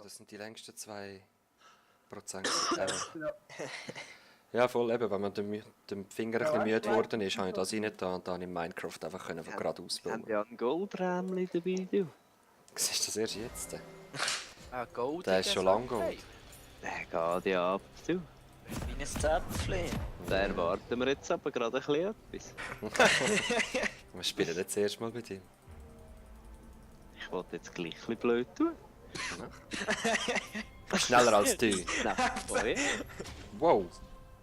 das sind die längsten 2%. ever. Ja, voll eben, wenn man dem Finger ein bisschen müde geworden ist, habe ich das rein da und dann in Minecraft einfach können von geradeaus bauen. Haben ja einen Goldrämli dabei, du. Siehst du das erst jetzt? Gold. Der ist schon lang Gold. Der geht ja ab, du. Wie ein Zäpfchen. Da erwarten wir jetzt aber gerade ein bisschen etwas. Wir spielen jetzt erst mal bei dir. Ich wollte jetzt gleich ein bisschen blöd tun. Schneller als du. Nach Feuer. Wow.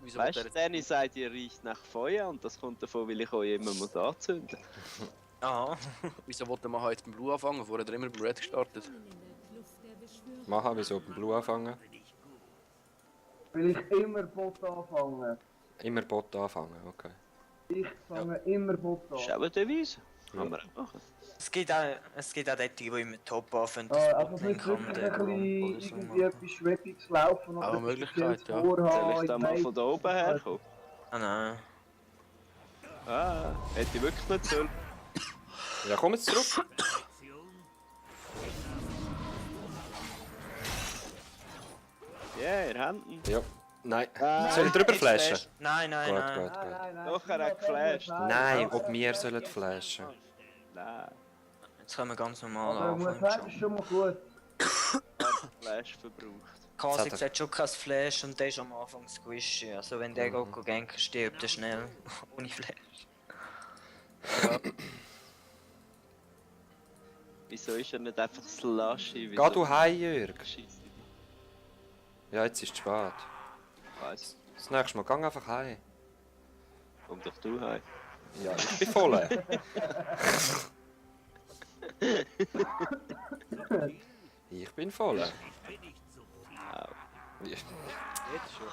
Wieso Weißt will du, der Danny sagt, ihr riecht nach Feuer und das kommt davon, weil ich euch immer muss anzünden Aha. Wieso wollte man jetzt beim Blue anfangen? Vorher hat er immer beim Red gestartet. Machen wir so beim Blue anfangen. Will ich immer Bot anfangen. Immer Bot anfangen, okay. Ich fange immer Bot Das ist an. auch eine Devise. Kann man auch machen. Es gibt auch dort, die immer top anfangen, Also das es muss kann wirklich der ein Grund bisschen oder so irgendwie machen. etwas Schwebbiges laufen Auch eine Möglichkeit, ja. Soll ich da mal von da oben herkommen? Ah nein. Ah, hätte ich wirklich nicht sollen. Ja, komm jetzt zurück. Ja, ihr habt ihn. Ja. Nein. Soll ich drüber flashen? Nein, nein, Gut, nein. gut, gut. Doch, er hat geflasht. Nein, ob wir sollen flashen. Nein, Jetzt können wir ganz normal Aber ich muss anfangen. sagen, ist schon mal gut. Flash verbraucht. Kasix Das hat hat schon kein Flash und der ist am Anfang squishy. Also wenn der geht ganken, stirbt er schnell. Ohne Flash. Wieso ist er nicht einfach slushy? Geh du heim, Jörg. Scheisse. Ja, jetzt ist es spät. Weiss. Das nächste Mal, geh einfach heim. Komm doch du heim. Ja, ich bin voll. Ich bin voll. Ja. Jetzt schon.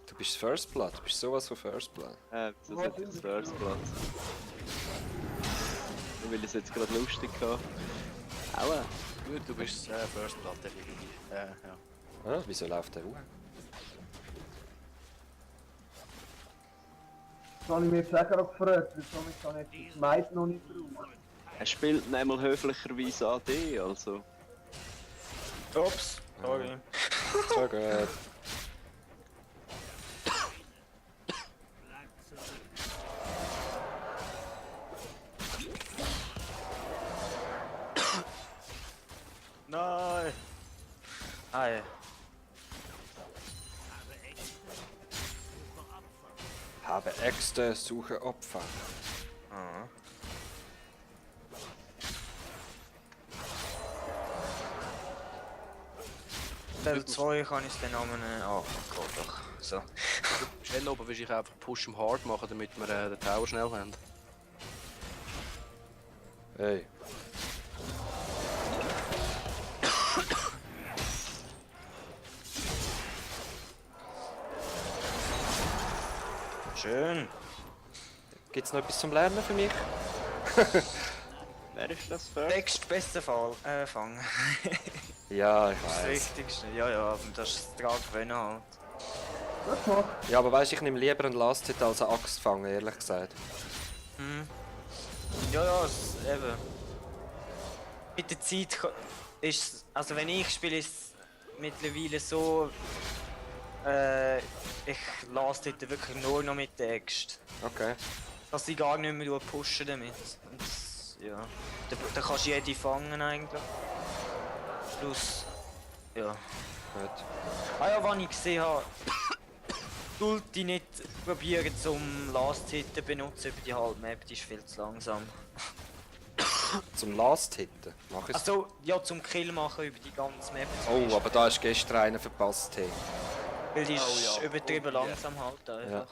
Du bist First Blood, du bist sowas von First Blood. Das ist jetzt First Platz. Nur weil ich es jetzt gerade lustig hatte. Aua. Gut, du bist First Blood, definitiv. Ja. Ah, wieso läuft der Uhr? Das habe ich mir jetzt auch gerade gefragt, wieso kann ich das Smite noch nicht brauchen. Er spielt nämlich höflicherweise AD, also. Ups, sorry. So gut. Nein! Ah ja. Habe Äxte, suche Opfer. Ah. Level 2 kann ich es dann an doch. So. Schnell oben will ich einfach Push im Hard machen, damit wir den Tower schnell haben. Hey. Schön. Gibt's noch etwas zum Lernen für mich? Wer ist das First? Nächst beste Fall. Fang. Ja, ich Das ist das weiß. Wichtigste. Ja, aber das ist das Trag gewinnen halt. Das macht. Ja, aber weißt, ich nehme lieber einen Last Hit als eine Axt fangen, ehrlich gesagt. Ja, eben. Mit der Zeit ist also wenn ich spiele, ist es mittlerweile so, ich lasse dort wirklich nur noch mit Text. Okay. Dass ich gar nicht mehr pushen damit. Und das, ja. Da kannst du jede fangen eigentlich. Plus, ja. Gut. Ah ja, was ich gesehen habe, die Ulti nicht probieren zum Last Hit benutzen über die halbe Map, die ist viel zu langsam. Zum Last Hitten. Mach ich's. Also, ja, zum Kill machen über die ganze Map. zum Oh, Beispiel. aber da ist gestern einer verpasst. Hey. Weil die ist ja. übertrieben langsam halt einfach. Ja.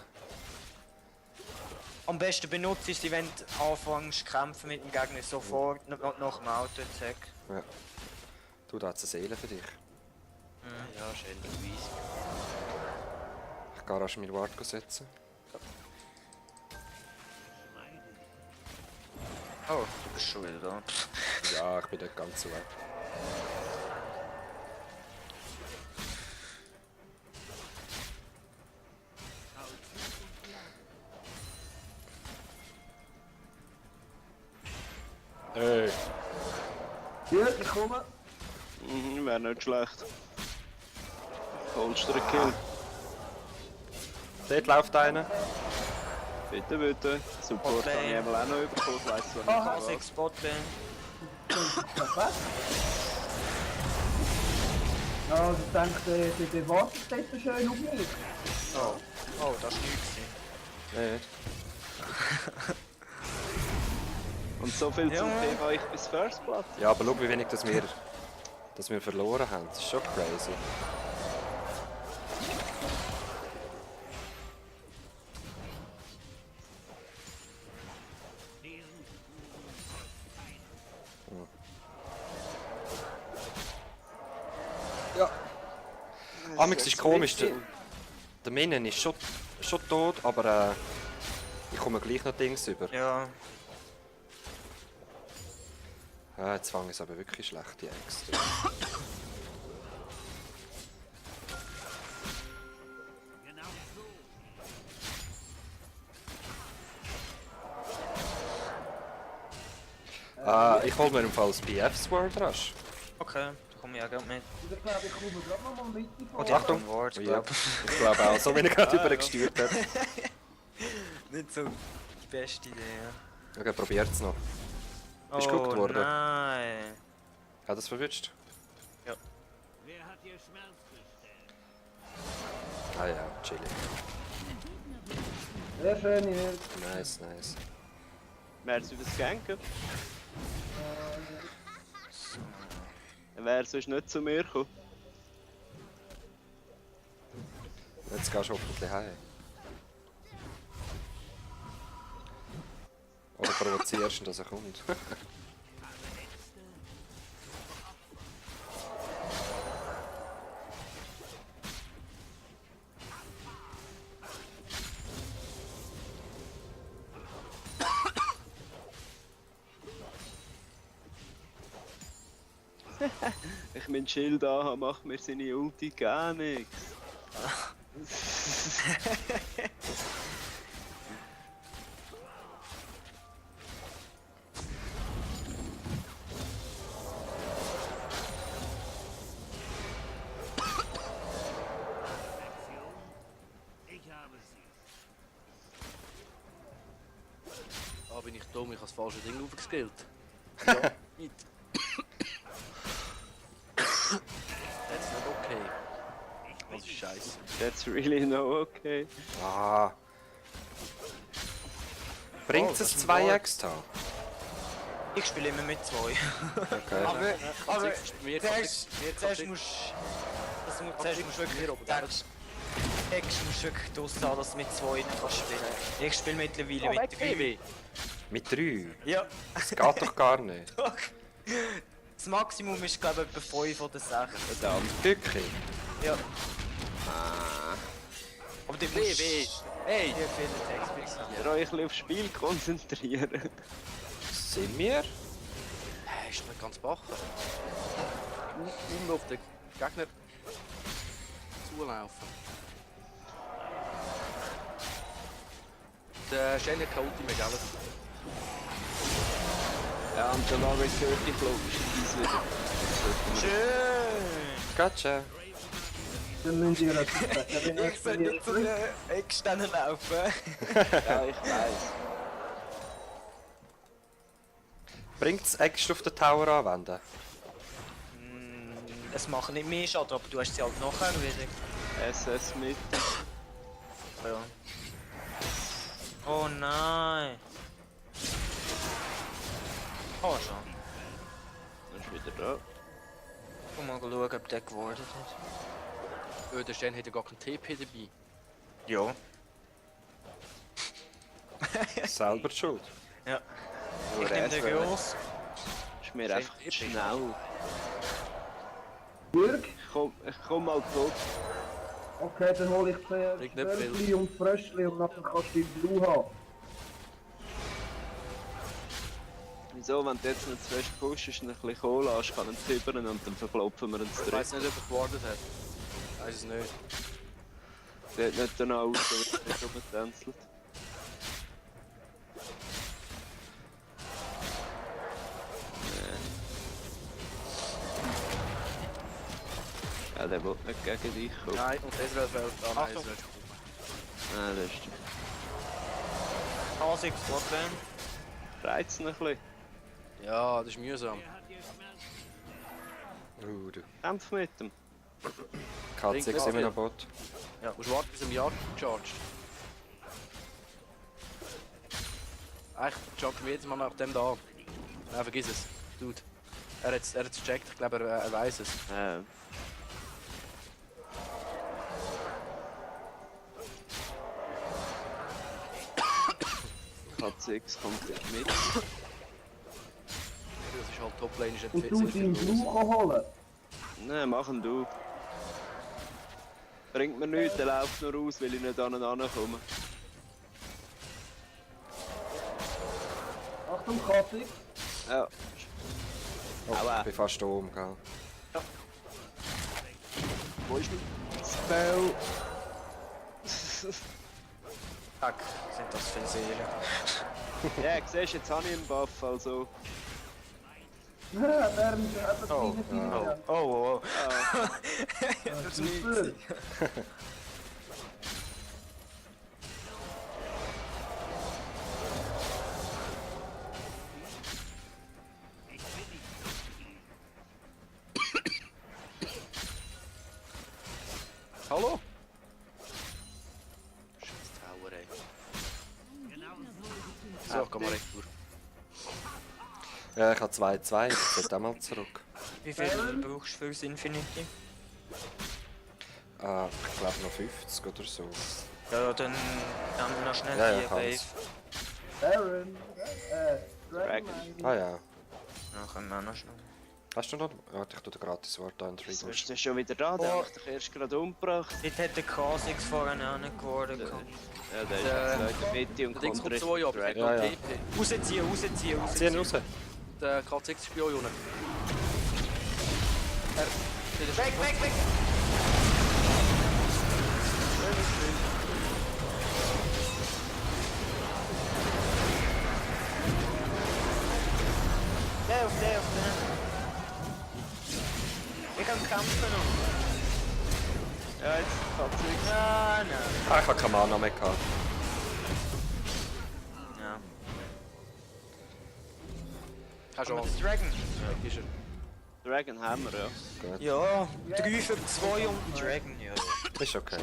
Am besten benutzt du sie, wenn du anfängst zu kämpfen mit dem Gegner sofort nach dem Auto-Attack. Ja. Du, da hat's eine Seele für dich. Ja, schändlicherweise. Ich gehe rasch meinen Ward setzen. Oh, du bist schon wieder da. Ja, ich bin dort ganz so weit. Hey. Ja, ich komme. Mhm, wäre nicht schlecht. Holst du den Kill? Dort läuft einer. Bitte, bitte. Support Okay. habe ich eben auch noch bekommen, ich weiss zwar Aha, nicht 6 Botlane. Was? Ja, ich denke, der wartet dort schön auf mich. Oh, das ist nichts. Nicht. Und so viel zum Ja. Thema ich bis First Blood. Ja, aber schau, wie wenig dass wir verloren haben. Das ist schon crazy. Ja. Amix ist komisch. Der Minen ist schon tot, aber ich komme gleich noch Dings über. Ja, Ja, jetzt fangen es aber wirklich schlecht, die Ängste. Ich hol mir im Fall das BF Sword Rush. okay, da komme ich auch gerade mit. Und ich glaube, ich komme gerade noch mal mit vor. Oder Achtung. Ward, Ja, glaub. ich glaube auch, so wie er gerade übergesteuert hat. Nicht so die beste Idee, ja. Okay, probiert's noch. Bist du geguckt worden? Nein. Hat das verwünscht? Ja. Ah ja, chillig. Sehr schön, hier. Nice, nice. Wer es über das Ganken? Wer sonst nicht zu mir gekommen? Jetzt gehst du hoffentlich heim. Oder provozierst ihn, dass er kommt. Ich mein Schild anhabe, macht mir seine Ulti gar nichts. Ah, bin ich dumm, ich habe das falsche Ding aufgeskillt. Ja, nicht. Das ist nicht okay. Das ist scheiße. That's really no okay. Ah. Bringt es das ist ein 2 Ward. extra? Ich spiele immer mit 2. Okay. Aber Mir zuerst musst du wirklich Text musst du wirklich draus haben, dass du mit 2 nicht kannst spielen. Ich spiele mittlerweile mit 3. Mit 3? Ja, Das geht doch gar nicht. doch. Das Maximum ist glaube ich etwa 5 oder 6. Wirklich? Ja. Aber die musst Hey! dir viele Text fixen. Ihr euch ein bisschen aufs Spiel konzentrieren. Sind wir? Hey, ist nicht ganz bachen. Immer auf den Gegner zulaufen. Der Shen hat keine Ultimate, gell? Ja, und der Larry 30 Club ist wieder. Schön! Gotcha. Dann müsst ihr etwas sagen. Ich soll nicht zu den Eckständen laufen. Ja, ich weiß. Bringt es extra auf den Tower anwenden? Es macht nicht mehr Schaden, aber du hast sie halt nachher wieder. SS mit. Ja. Oh nein! Oh schon. Dann ist wieder da. Guck mal schauen, ob der geworden ist. Der Shen hat ja gar keinen TP dabei. Ja. Selber die schuld. Ja. Nur Ich nehme den SWR. gross. Ist mir einfach zu schnell. Jürg? Ich komm mal tot. Okay, dann hole ich zuerst Bringt nicht viel. Vögel und Fröschli und nachher kannst du den Blue haben. Wieso, wenn du jetzt nicht zu fest pushst und ein bisschen Kohle hast, kann er tippern und dann verklopfen wir uns Ich weiß drin. nicht, ob er gewartet hat. Weiß es nicht. Sieht nicht danach aus, als ob er rumtänzelt. der will nicht gegen dich kommen. Nein, und Ezreal fällt. Ah nein, Achtung. Ezreal ist gekommen. Nein, das ist... K6 Botlane. Reizt ihn ein bisschen. Ja, das ist mühsam. Du. Kämpf mit ihm. K6 immer noch Bot. Ja, musst warten, bis er im Jahr charged. Eigentlich chargt mir jedes Mal nach dem da. Nein, vergiss es. Dude. Er hat es gecheckt, ich glaube, er weiß es. K6 kommt gleich mit. Das ist halt Toplane, ist Und nicht du deinen Blue holen. Nein, mach ihn du. Bringt mir nichts, der läuft nur raus, weil ich nicht aneinander komme. Achtung, K6. Ja. Oh, Aua. ich bin fast oben, gell? Wo ist mein Spell? Fuck, sind das viele Seelen. Ja, siehst du, jetzt habe ich einen Buff, also... Ja, der ist etwas Oh, kleiner oh, oh, oh. Ah, Das ist Super. nicht. Hallo? Scheiß Tower, ey. So, komm mal retour. Ja, ich habe 2-2, ich sollte auch mal zurück. Wie viel brauchst du fürs Infinity? Ich glaube noch 50 oder so. Ja, dann nehmen wir noch schnell Ja, ja, die kann's. Wave. Baron. Dragon. Ah ja. Ja, können wir auch noch schnell. Hast du noch? Warte, ich tue den gratis Wort an. Wieso ist der schon wieder da? Der hat dich erst gerade umgebracht. Dort hat der K6 vorhin auch nicht geworden. Ja, der ist Der- jetzt in der Mitte und Der Dings kommt kommt zu euch, aber er Ja, hat ja. TP. Rausziehen. Zieh ihn raus! Der K6 ist bei euch unten. Weg! Der auf den. Ich kann kämpfen noch. Ja, jetzt K6. Nein. Ah, ich habe keine Mana mehr gehabt. Ja. Hast Aber du das Dragon? Ja, ist er. Dragon Hammer, ja. Gut. Ja, 3 für 2 und ein Dragon, ja. Ist okay.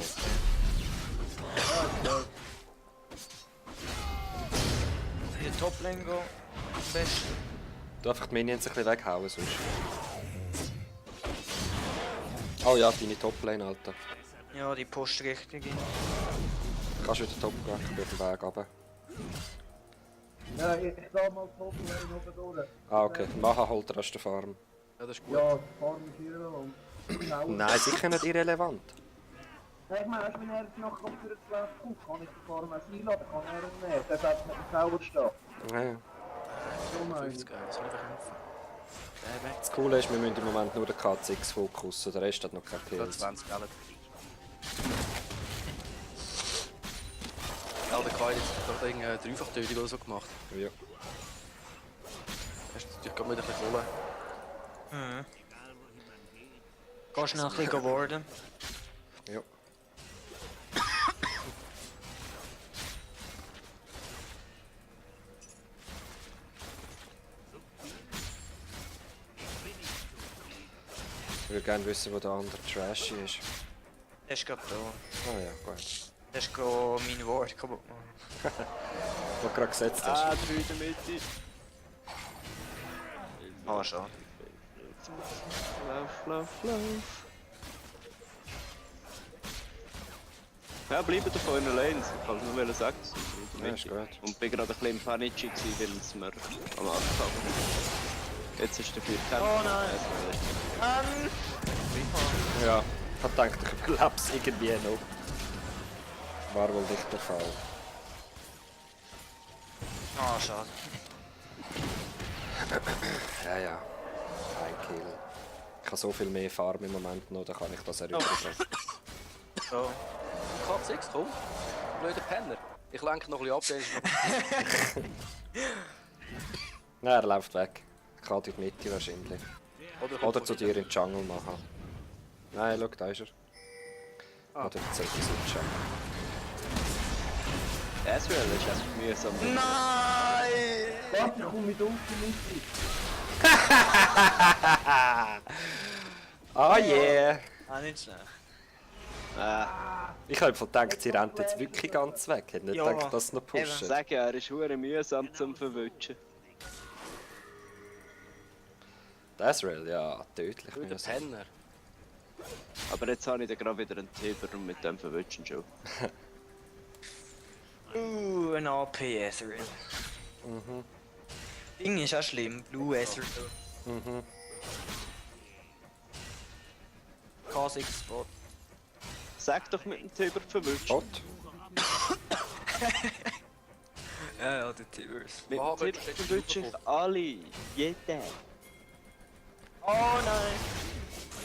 Für die Toplane gehen. Am besten. Du einfach die Minions ein bisschen weghauen sonst. Oh ja, deine Toplane, Alter. Ja, die Post richtig in. Kannst du wieder top gehen, ich bin auf dem Weg runter. Ja, ich gehe mal Top-Lane oben durch. Ah, okay. Nachher holt der Rest der Farm. Ja, das ist gut. Ja, Farm ist irrelevant. Nein, sicher nicht irrelevant. Nein, ich meine, wenn er jetzt noch für den 12 kommt, kann ich den Farm auch einladen, kann er ihn nehmen. Der sagt mit dem Tower stehen. Ja, ja. So meine ich. 50 Euro, soll ich kämpfen? Das Coole ist, wir müssen im Moment nur den K6 fokussen, der Rest hat noch keine Ja, Kills. 20 Geld. Ja, der Kai hat jetzt gerade irgendeine Dreifachtötung oder so gemacht. Ja. Hast du natürlich gerade wieder ein bisschen Kohle. Mhm. Geh schnell ein bisschen geworden. Ja. Ich würde gerne wissen, wo der andere Trashy ist. Der ist gerade da. Ah ja, gut. Der ist gerade mein Wort kaputt machen. Wo du gerade gesetzt hast. Ah, 3 in der Mitte. Ah, schade. Lauf. Ja, bleibt auf euren Lanes. Ich kann es nur sagen. dass ich in der Ja, ist Mitte. gut. Und bin gerade ein bisschen Panici gewesen, weil es mir am Anfang. Jetzt ist der Vierkampf. Oh nein. Ja, ich hab gedacht, ich überlebe es irgendwie noch. War wohl nicht der Fall. Ah, schade. Ja, ja. Ein Kill. Ich habe so viel mehr Farm im Moment noch, da kann ich das erübrigen. So. K6, komm. Blöder Penner. Ich lenke noch ein bisschen ab, dann ist Nein, er läuft weg. Ich kann in die Mitte wahrscheinlich. noch... Oder zu dir in den Jungle machen. Nein, schau, da ist er. Ah. Oder jetzt sollte ich es checken. Ezreal ist echt mühsam. Nein! Was, ich komme mit uns nicht. Ah yeah! Ah, nicht schlecht. Ich habe gedacht, sie rennt jetzt wirklich ganz weg. Ich hätte nicht Ja, gedacht, dass sie noch pushen. Sag ja, er ist hure mühsam zum Verwutschen. Das Rail, ja, tödlich. Du der mühsam. Penner. Aber jetzt habe ich dann gerade wieder einen Tiber und mit dem Verwutschen schon. Ein AP Ezreal. Ding ist auch schlimm, Blue Ezreal. Mhm. K6 Spot. Sag doch mit dem Tiber verwutschen. Bot? Ja, der Tibers. Mit Oh, dem aber Tiber du steckst verwutsche nicht ich alle. Jeden. Oh nein!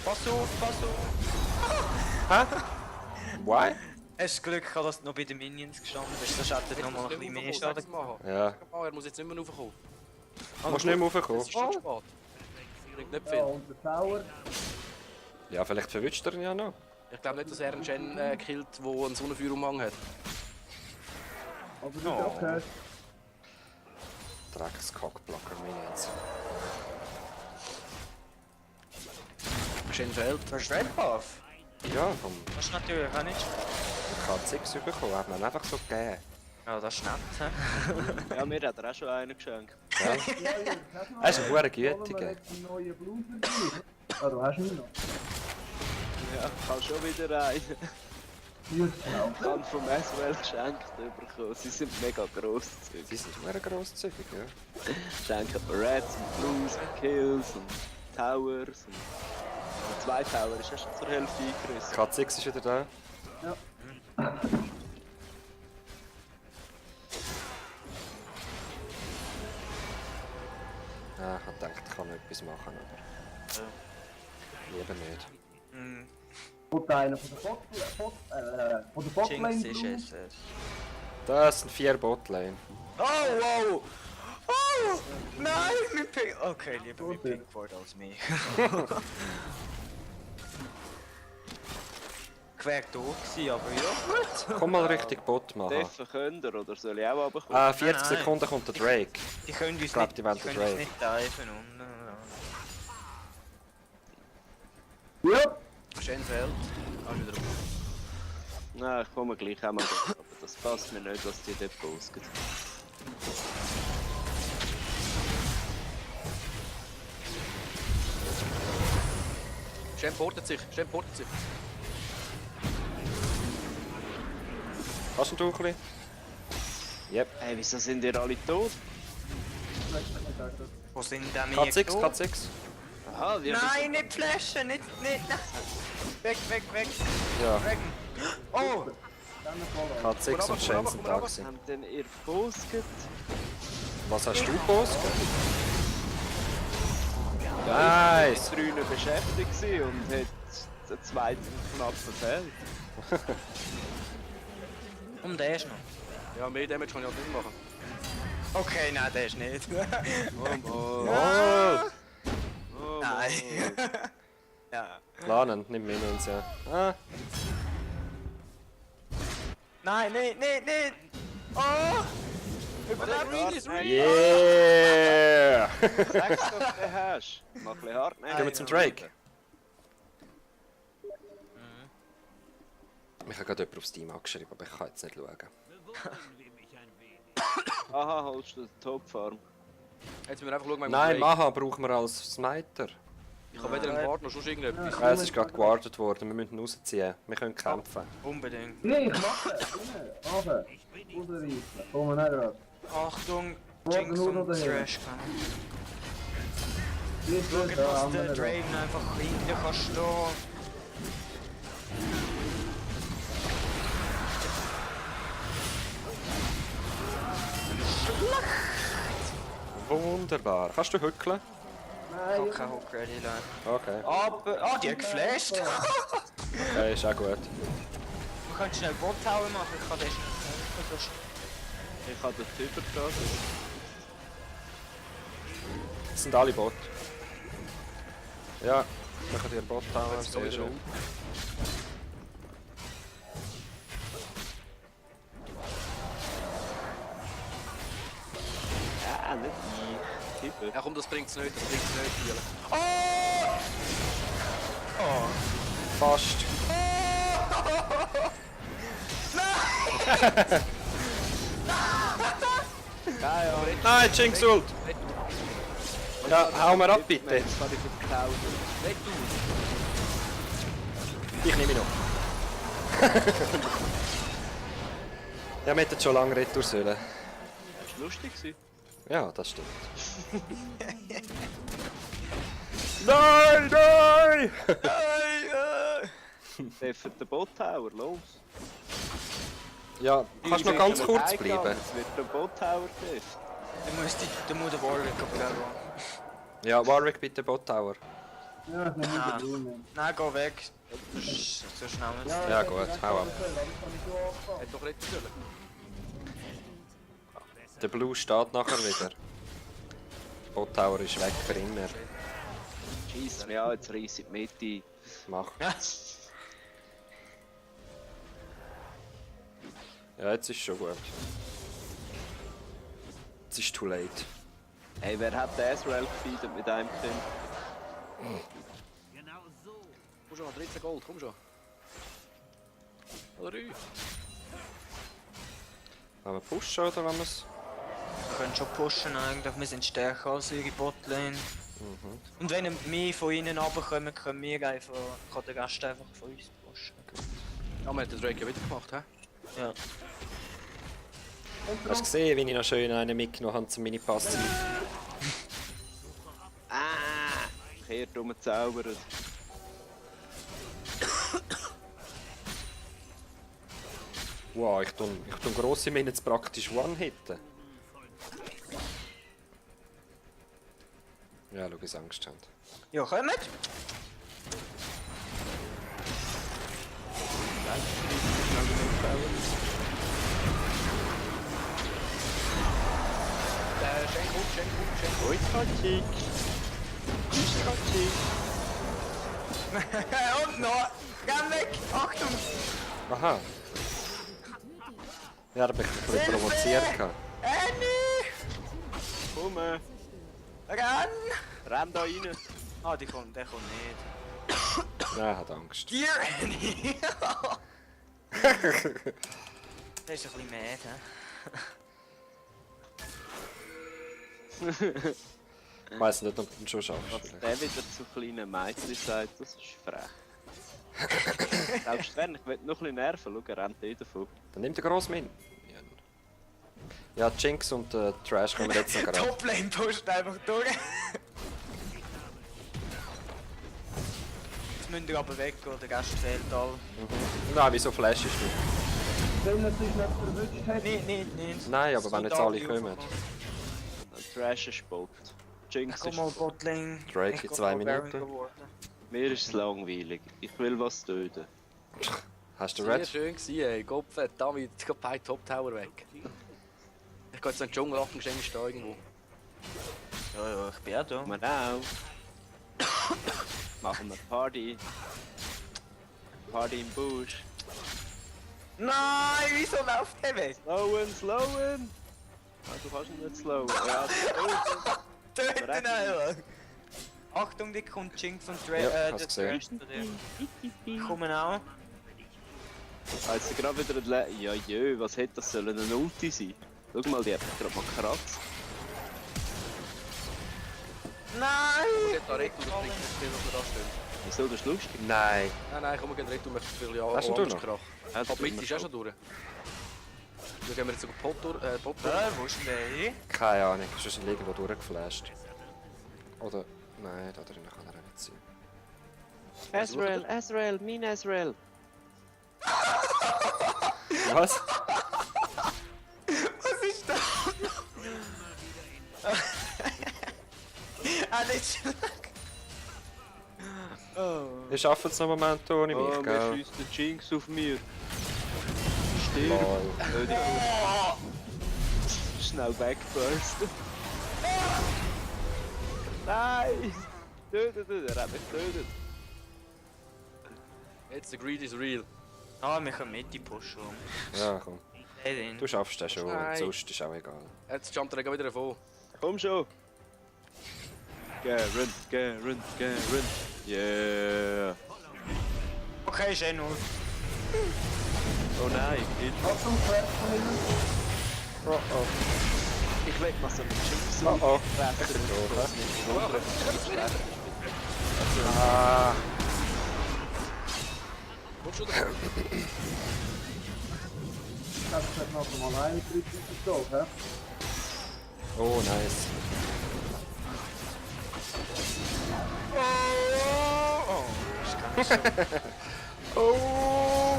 Pass auf, pass auf! Why? Hast du Glück gehabt, dass du noch bei den Minions gestanden bist, sonst hätte er noch mal ein bisschen mehr Schaden gemacht. Ja. Oh, er muss jetzt nicht mehr raufkommen. Du musst nicht mehr raufkommen. Es ist schon spät. Bringt nicht Ja, viel. und der Tower. Ja, vielleicht verwünscht er ihn ja noch. Ich glaube nicht, dass er einen Gen killt, der einen Sonnenfeuerumhang hat. Aber das ist okay. Drecks-Cockblocker Minions. Gen fehlt. Du hast Red Buff? Ja, vom Das ist natürlich auch nicht schlecht. K6 bekommen, hat man einfach so gegeben. Ja, das ist nett. Hä? Ja, mir hat er auch schon einen geschenkt. Ja. Ja, Jürgen, hast du noch Er ist ein einen? hoher Wollen wir Gütiger. jetzt einen neuen Blues vergleichen? Ah, du hast ihn noch. Ja, ich habe schon wieder einen. Jürgen, Ich habe vom Ezreal geschenkt bekommen. Sie sind mega grosszügig. Sie sind sehr grosszügig, ja. Schenken mir Reds und Blues und Kills und Towers und 2 Tower ist erst zur Hälfte eingerissen. K6 ist wieder da. Ja, ich hab gedacht, ich kann noch etwas machen, aber... Lieber nicht. Hm, und einer von der Botlane Jinx ist Blues. es. Das sind 4 Botlane. Oh, wow! Oh! Nein, mit Pink. Okay, lieber mit Okay. Pinkford als mich. Quer tot gewesen, aber ja, gut. Komm mal richtig Bot machen. Deffen könnt ihr oder soll ich auch runterkommen? 40 Nein, nein. Sekunden kommt der Drake. Die können uns Ich glaub, nicht, die wollen die können den uns Drake. nicht diven und... Ja, Gen fehlt. Ah, wieder rum. Nein, ich komme gleich auch mal durch, aber das passt mir nicht, was die dort ausgeht. Gen portet sich. Gen portet sich. Hast du ein Tuchli? Yep. Hey, wieso sind ihr alle tot? Wo sind denn K6, K6. Aha, die haben Nein, nicht flashen, nicht, nein. Weg, weg, weg. Ja, Dragon. Oh! K6 und Shen sind da gewesen. haben denn ihr Bosket? Was hast du gepostet? Ja, Nice! ich war mit 3 beschäftigt gewesen und hat den zweiten knapp verfehlt. Und der ist noch. Ja, mehr Damage kann ich halt nicht machen. Okay, nein, der ist nicht. Oh, Oh! oh, Nein. Ja. Planen, nimm Minions, ja. Ah, Nein, nicht, nicht, nicht! Oh! Überlebt! yeah! Sag's doch, den hast. Mach ein bisschen hart. Nein, Gehen wir zum Drake. Ich habe gerade jemanden auf Steam angeschrieben, aber ich kann jetzt nicht schauen. Aha, holst du den Top-Farm? Jetzt müssen wir einfach schauen, Nein, Drake. Maha brauchen wir als Smiter. Ich habe weder einen Ward noch sonst irgendetwas. Ja, es ist gerade gewartet worden, wir müssen ihn rausziehen. Wir können kämpfen. Unbedingt. nee, ich mache es. Runter. Rausreißen. Kommen wir nicht gerade. Achtung, Warte, Jinx nur und noch dahin. Thrash kommen. Jetzt Schaut, wird da dass haben wir der nicht. Draven einfach hinten kann stehen. Wunderbar. Kannst du hückeln? Nein, Kein Hook ready, Leute. Okay. Aber, ah, die hat geflasht! Okay, ist auch gut. Man könnte schnell Bot-Tower machen, ich kann den schnell helfen. Ich habe den Typ da. Das sind alle Bot. Ja, Machen die Bot Tower, Jetzt sehr wieder schön. um. Ja, nicht ich. Tippe. Ja komm, das bringt's nicht, Biele. Fast. Ja, ja. Nein, Jinx Ult! Ja, hau mir ab bitte. Das war ich verklaut. Leg du! Ich nehme ihn noch. Ja, wir hätten schon lange retour sollen. Das war lustig. Ja, das stimmt. Nein, nein! Treffen den Bot Tower, los. Ja, kannst du noch ganz kurz bleiben? Es wird der Bot Tower treffen. Du musst den Warwick abgeben. Ja, Warwick bitte Bot Tower. Ja, das ist nicht der Brunnen. Nein, geh weg. Das ist so schnell. Ja, gut, hau ab. Hätte doch retten sollen. Der Blue steht nachher wieder. Bot Tower ist weg für immer. Scheiss mir an, jetzt reiss ich die Mitte. Mach. Ja, jetzt ist schon gut. Jetzt ist too late. Hey, wer hat den Ezreal gefeedet mit einem Kind? Komm schon, 13 Gold, komm schon. Oder 3. Wollen wir pushen oder wollen wir es? Wir können schon pushen eigentlich, wir sind stärker als ihre Botlane. Und wenn wir von ihnen runterkommen, können wir einfach, kann der Gast einfach von uns pushen. Ja, man hat den Drake ja wieder gemacht, hä? Ja. Hast du gesehen, wie ich noch schön einen mitgenommen habe zum Mini-Pass? Kehrt rumgezaubert. Wow, ich tue grosse Minen jetzt praktisch One-Hitten. Ja, schau, wie sie Angst haben. Ja, kommt! Schenk. Ui, Katschik. Und noch! Renn weg! Achtung! Aha. Ja, da bin ich ein bisschen provoziert. gehabt. Annie! Komm, Renn! renn da rein. Ah, der kommt nicht. Ja, er hat Angst. Hier, Annie! Der ist ein bisschen mad, hä? Ich weiss nicht, ob du ihn schon schaffst. Was vielleicht. der wieder zu kleinen Mädchen sagt, das ist frech. Selbst wenn, ich will noch ein bisschen nerven, schau, er rennt eh davon. Dann nimmt er grosse Minen. Ja, Jinx und Trash kommen jetzt noch gerade. Toplane pusht einfach durch. Jetzt müsst ihr aber weg, oder der Gast fehlt all. Nein, wieso flashst du? Wenn er sich nicht verwünscht hat. Nicht. Nein, aber wenn jetzt alle kommen. Ein Trash ist Bot. Ich Jinx komm ist... mal Botlane. Drake Ich in komm 2 mal Baron Minuten. geworden. Mir ist es langweilig. Ich will was töten. Hast du Sehr Red? schön gewesen, ey. Gopfett, David, jetzt geht beide Top Tower weg. Ich gehe jetzt in den Dschungel, Achtung, ist da irgendwo. Ja, ich bin auch da. Komm auch. Machen wir Party. Party im Busch. Nein, wieso läuft der weg? Slowen! Ah, du kannst ihn nicht slowen. Ja, Töten einfach! Achtung, die kommt Jinx und Ja, der hast gesehen. Trash zu dir. Kommen auch. also gerade wieder ein Ja, jö, was hätte das sollen? Ein Ulti sein? Schau mal, die hat mich gerade mal gekratzt. Nein! Ich gehe da rein, das bringt nicht viel, was wir da stehen. Wieso, das ist lustig? Nein. Nein, komm, wir gehen rein, du möchtest ein bisschen Hast du anders noch? Krach. Ja, Aber mit ist auch schon durch. Dann gehen wir jetzt sogar Pot durch. Wo ist denn der hin? Keine Ahnung, ist wahrscheinlich irgendwo durchgeflasht. Oder. Nein, da drin kann er auch nicht sein. Ezreal, Ezreal, mein Ezreal. Was? Was ist das? nicht schlecht. Oh. Wir schaffen es noch einen Moment ohne mich, Oh, mir gell? schießt der Jinx auf mir. Stirb. Lol. Schnell wegbursten. Nein! Tötet ihn, er hat mich getötet. Jetzt, the greed is real. Ah, wir können Mitte pushen. Ja, komm. Hey, den. Du schaffst das schon, Nein. sonst ist auch egal. Jetzt jumpt er wieder davon. Komm schon! Garen, Garen, Garen. Yeah! Okay, ist eh nur. Oh nein, Achtung, Schwert von innen. Oh oh. ich will mal so einen Chips Oh oh. fressen. Ah. Komm schon, Das hat noch mal eine Tritt gestoßen, hä? Oh, nice. Oh,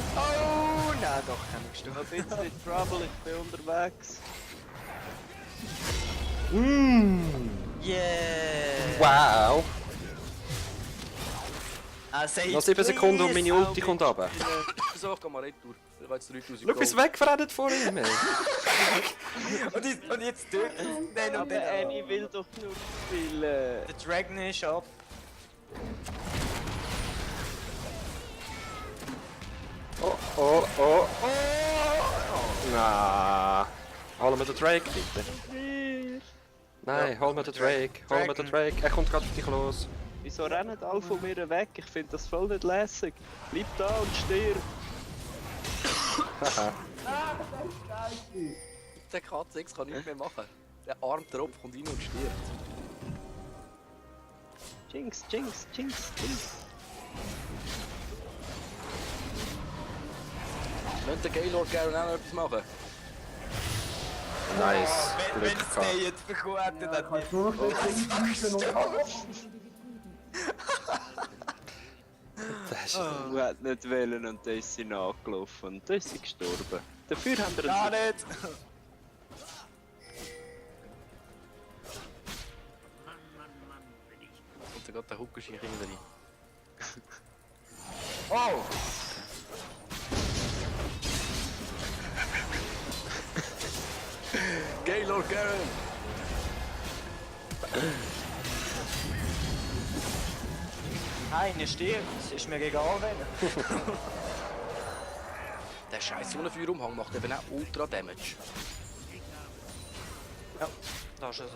nein, doch, kann ich Ein bisschen Trouble, ich bin unterwegs. Yeah! Wow. Say Noch 7 Sekunden und meine Ulti kommt runter. So, komm mal retour. Ich habe jetzt 3000 Schau, wie es weggerannt vor ihm. ey. Und jetzt drückt den und Aber den. Annie will doch nur spielen. Der Dragon ist ab. Oh, oh, oh. Na. Holen wir den Drake, bitte. Nein, holen wir den Drake. Holen wir den Drake. Er kommt gerade auf dich los. Wieso rennen alle von mir weg? Ich finde das voll nicht lässig. Bleib da und stirb. Haha. Der K6 kann nichts mehr machen. Der arme Tropf kommt rein und stirbt. Jinx, Jinx, Jinx, Jinx. Könnte der Gaylord Garen auch noch etwas machen? Nice. Wenn Glück es gehabt. den jetzt bekommt, Ja, dann kannst nur noch schießen und Das ist... Du hättest nicht wählen und da ist sie nachgelaufen und da ist sie gestorben. Dafür haben wir gar einen... nicht. Und da geht der Huckerschicht hinter rein. Oh! Gaylord Garen! Einer stirbt, ist mir egal wenn. Der scheiß Sonnenfeuerumhang macht eben auch Ultra Damage. Ja, das ist ja so.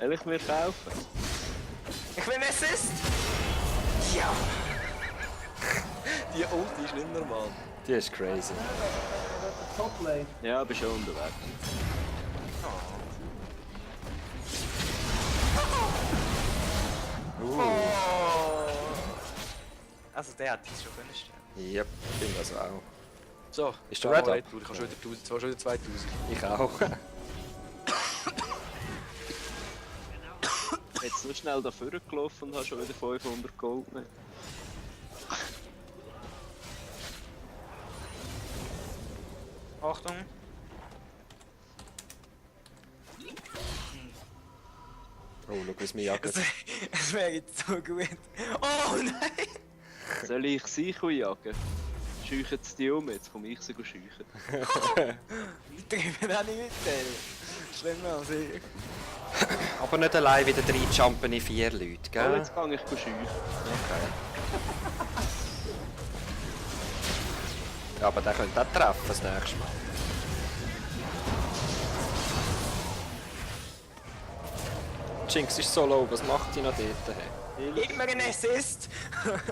Will ich mir kaufen? Ich will Assist! Ja! Die Ulti ist nicht normal. Die ist crazy. Toplane. Ja, bin schon unterwegs. Also der hat jetzt schon können sterben. Yep, ich bin das auch. So, Ist der geh Red mal Up? retour. Ich habe schon wieder 1000, zwar schon wieder 2000. Ich auch. Jetzt so schnell da vorne gelaufen und habe schon wieder 500 Gold mehr. Achtung! Oh, schau, wie es mich jagt. Es wäre jetzt so gut. Oh nein! Soll ich sie jagen? Scheuchen sie die um, jetzt komme ich sie scheuchen. Ich treibe auch nicht mit denen. Schlimmer als ich. Aber nicht allein wieder reinjumpen in 4 Leute, Oh, gell? jetzt kann ich scheuchen. Okay. Ja, aber der könnte auch treffen das nächste Mal. Jinx ist so low, was macht die noch dort? Hey? Immer ein Assist!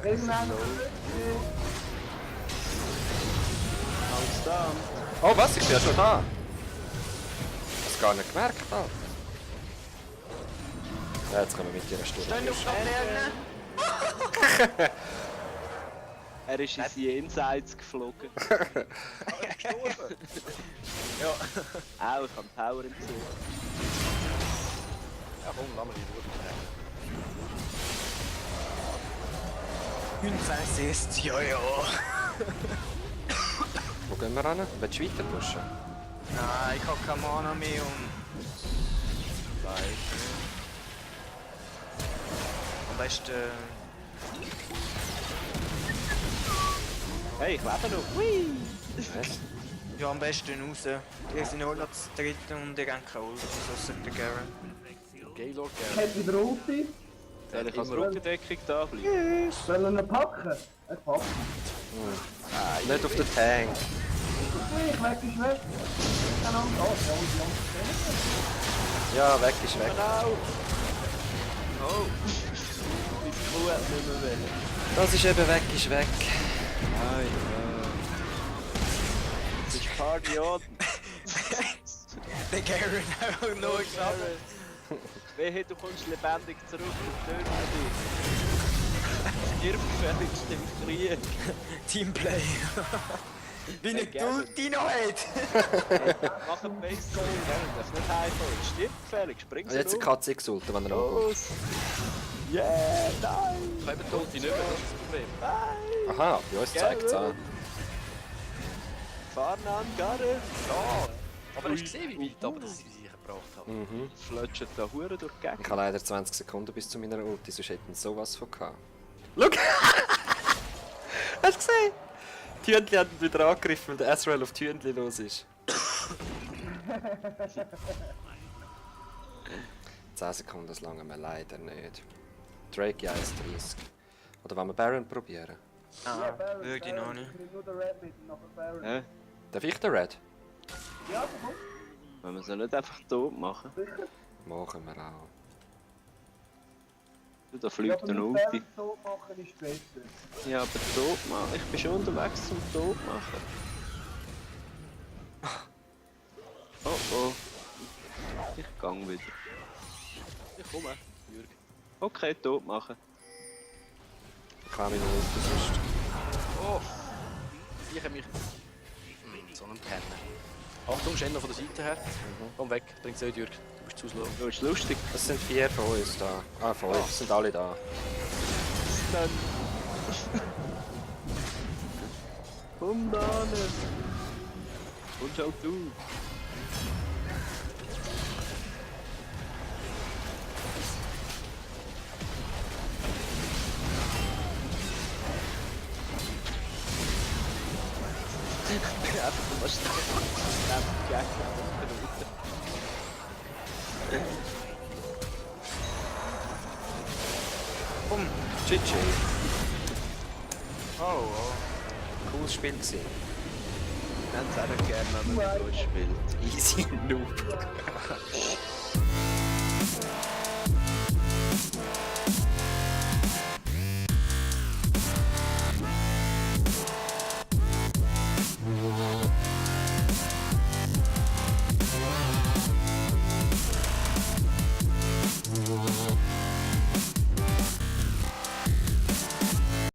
Irgendwann. Alles da. Oh was, ich bin ja schon da! Hast gar nicht gemerkt, Alter. Ja, jetzt können wir mit ihrer Stunde. Stehen auf Laternen! Er ist ins Jenseits geflogen. Ja. Auch, ich habe Power im Zug. Ja komm, lass mal die Ruhe. 19 Assists, ja ja. Wo gehen wir hin? Willst du weiter pushen? Nein, ich habe keine Mana mehr und... Am besten... Hey, ich lebe noch. Hui! Was? Ja, am besten raus. Wir sind nur noch zu dritt und ich habe keine Ult, so sagt der Garen. Gaylord Garen. Hat wieder Ulti. Soll ich als Rückendeckung da bleiben? Sollen wir ihn packen? Er packt. Nicht auf den Tank. Ich weg ist weg. Keine Angst. Oh, ja, die Angst. Ja, weg ist weg. Genau! Oh! Meine Kuh hat nicht mehr wollen. Das ist eben weg ist weg. Nein, das ist Party on! Der Garen einfach nur geschafft. Wehe, du kommst lebendig zurück und töten dich. Stirb im Krieg. Teamplay. Wie eine Ulti noch hat. Mach einen Base-Goal, das ist nicht heimkommen. Stirb gefährlich, spring Und jetzt ein Katze gesulten, wenn er ankommt. Los! Yeah, nein! Ich habe tot die nicht mehr, das ist das Problem. Aha, bei uns zeigt es an. Fahren an, Garre! Ja, aber hast du gesehen, wie weit aber das sie sich gebracht haben? Mhm. Flutschen da Huren durch die Ich Gegend. habe leider 20 Sekunden bis zu meiner Ulti, sonst hätten sie sowas von gehabt. Schau! Hast du gesehen? Tündli hat ihn wieder angegriffen, weil der Ezreal auf Tündli los ist. 10 Sekunden, das lange wir leider nicht. Drake ja ist 30. Oder wollen wir Baron probieren? Ah, würde ich noch nicht. Ich will nur den Red mit nachher Baron. Hä? Darf ich den Red? Ja, du kommst. Wenn wir sie nicht einfach tot machen. Sicher. Machen wir auch. Du, da Ja, fliegt aber ein mit Ulti. Baron so machen ist besser. Ja, aber tot machen. Ich bin schon unterwegs zum tot machen. Oh oh. Ich gang wieder. Ich komme, Jürg. Okay, tot machen. Ich habe meine Ulti sonst. Oh! Ich habe mich... So einen Penner. Achtung, Schenner von der Seite her. Komm weg, bringt's nicht, Jürg. Du bist zu slow. Du, ist lustig. Das sind 4 von uns da. Ah, 5, sind alle da. Dann. Komm da nicht. Und auch du. Einfach mal Bumm! GG! Oh, oh. Cooles Spiel gewesen. Ich hätte es auch gerne, wenn man mit uns spielt. Easy Noob.